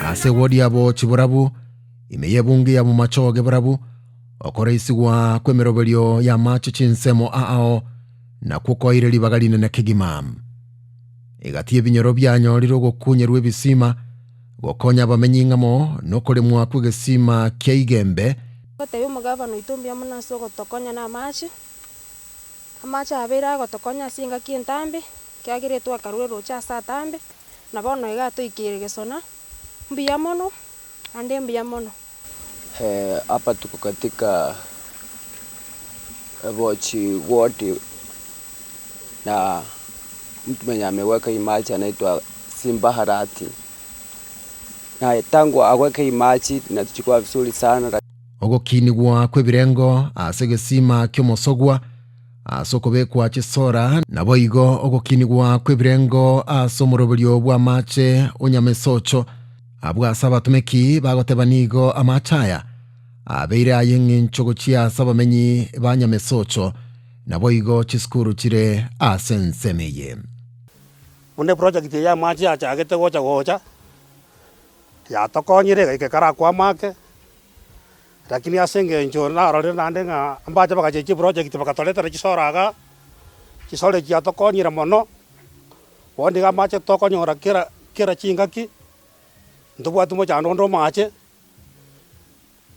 Ase ewodi yabo chiborabu, ime y'ebunge ya Bomachoge borabu, okoreisigwa kw'emeroberio y'amache chinsemo ao nakwo koeire ribaga rinene kegima. Egati y'ebinyoro bianyorire ogokunyerwa ebisima, gokonya abamenyi ng'amo nokoremwa kw'egesima kia Igembe, Gotebia omogabana oito mbuya mono ase ogotokonya namache, amache abeire agotokonya ase engaki entambe, ekiagera etwakarure roche ase atambe, na bono iga atoikeire gesona, mbuya mono, naende mbuya mono. Hapa tuko katika Bochi ward na mtu mwenye ameweka hii maji anaitwa Simba Harati na tangu aweke hii maji inatuchukua vizuri sana. Ogokinigwa kw'ebirengo ase egesima ki'omosogwa ase okobekwa chisora, naboigo ogokinigwa kw'ebirengo ase omoroberio bw'amache o nyamesocho, abwo ase abatomeki bagoteba nigo amache aya abeire ay'eng'encho gochia ase abamenyi ba nyamesocho, naboigo chisukuru chire ase ensemo eye. Buna eproject eye y'amache yachagete gocha gocha, yatokonyire egaika ekarakwama ake, Lakini ase engencho narorire naende ng'a mbache bagachia chiproject bagatoretera chisora igaa, chisora echi chiatokonyire mono, bono iga amache tokonyora kera kera chingaki, ntobwati mochando onde omoache,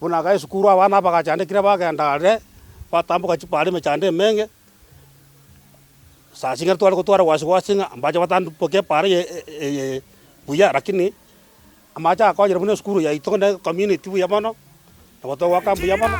buna iga esukuru abana bagachandekire bagenda are, batamboka chipara emechando emenge, saa ching'ana tware gotwara wasiwasi ng'a mbache batamboke epara eye eye buya lakini. Amache akonyire buna esukuru yaito na ecommunity buya mono, nabo togoaka mbuya mono.